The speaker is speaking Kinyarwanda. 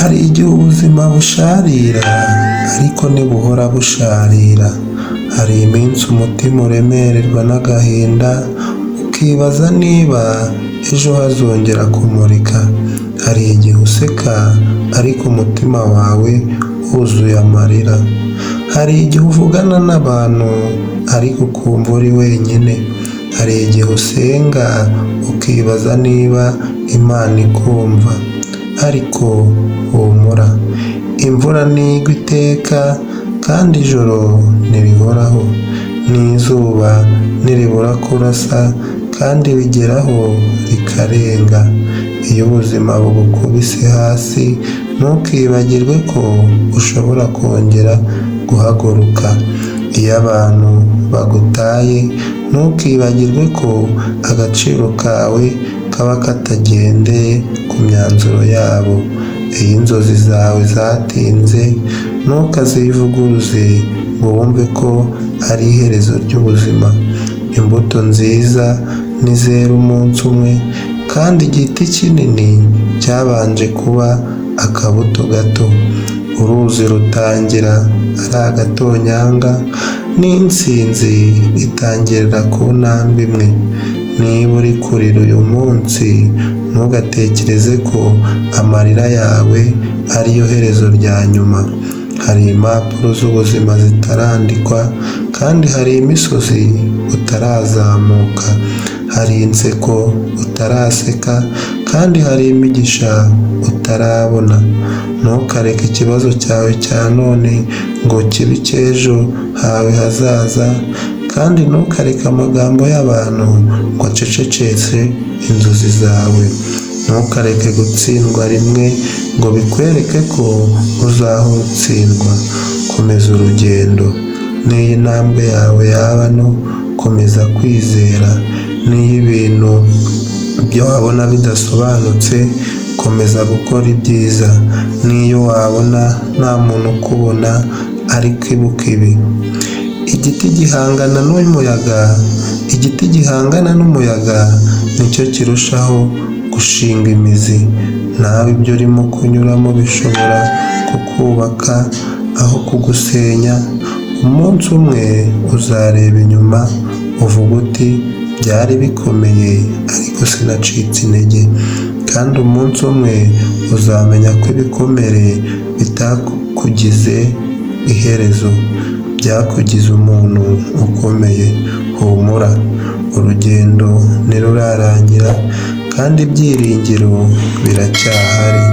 Hari igihe ubuzima busharira, ariko ntibuhora busharira. Hari iminsi umutima uremererwa n'agahinda, ukibaza niba ejo hazongera kumurika. Hari igihe useka, ariko umutima wawe wuzuye amarira. Hari igihe uvugana n'abantu, ariko ukumva uri wenyine. Hari igihe usenga ukibaza niba Imana ikumva. Ariko humura, imvura ntigwa iteka, kandi ijoro ntirihoraho, n'izuba ntiribura kurasa, kandi rigeraho rikarenga. Iyo ubuzima bugukubise hasi, ntukibagirwe ko ushobora kongera guhaguruka. Iyo abantu bagutaye, ntukibagirwe ko agaciro kawe kaba katagendeye ku myanzuro yabo. Iyo inzozi zawe zatinze, ntukazivuguruze ngo wumve ko ari iherezo ry'ubuzima. Imbuto nziza ntizera umunsi umwe, kandi igiti kinini cyabanje kuba akabuto gato. Uruzi rutangira ari agatonyanga, n'intsinzi itangirira ku ntambwe imwe. Niba uri kurira uyu munsi, ntugatekereze ko amarira yawe ariyo herezo rya nyuma. Hari impapuro z'ubuzima zitarandikwa, kandi hari imisozi utarazamuka. Hari inseko utaraseka, kandi hari imigisha utarabona. Ntukareke ikibazo cyawe cya none ngo kibe icy'ejo hawe hazaza, kandi ntukareke amagambo y'abantu ngo acecekeshe inzozi zawe. Ntukareke gutsindwa rimwe ngo bikwereke ko uzahora utsindwa. Komeza urugendo, n'iyo intambwe yawe yaba nto, komeza kwizera. N'iyo ibintu ibyo wabona bidasobanutse, komeza gukora ibyiza. N'iyo wabona nta muntu ukubona, ariko ibuka ibi: igiti gihangana n'umuyaga, igiti gihangana n'umuyaga nicyo kirushaho gushinga imizi. Nawe ibyo urimo kunyuramo bishobora kukubaka aho kugusenya. Umunsi umwe uzareba inyuma uvuga uti: "Byari bikomeye, ariko sinacitse intege." Kandi umunsi umwe uzamenya ko ibikomere bitakugize iherezo, byakugize umuntu ukomeye. Humura, urugendo ntirurarangira, kandi ibyiringiro biracyahari.